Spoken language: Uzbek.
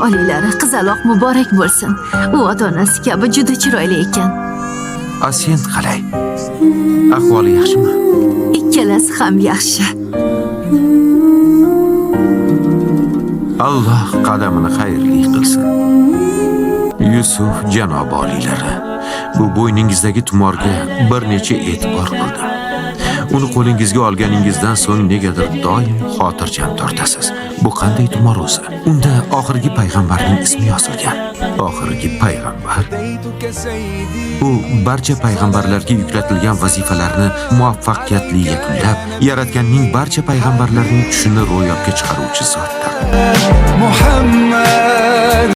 oliylari, qizaloq muborak bo'lsin. U ota-onasi kabi juda chiroyli ekan. A sen qalay? Ahvoli yaxshimi? Ikkalasi ham yaxshi. Alloh qadamini xayrli qilsin. Yusuf janobi oliylari, bu bo'yningizdagi tumorga bir necha e'tibor qildim. Uni qo'lingizga olganingizdan so'ng negadir doim xotirjam tortasiz. Bu qanday tumor o'zi? Unda oxirgi payg'ambarning ismi yozilgan. Oxirgi payg'ambar. U barcha payg'ambarlarga yuklatilgan vazifalarni muvaffaqiyatli yakunlab, Yaratganning barcha payg'ambarlarning tushini ro'yobga chiqaruvchi zotdir. Muhammad.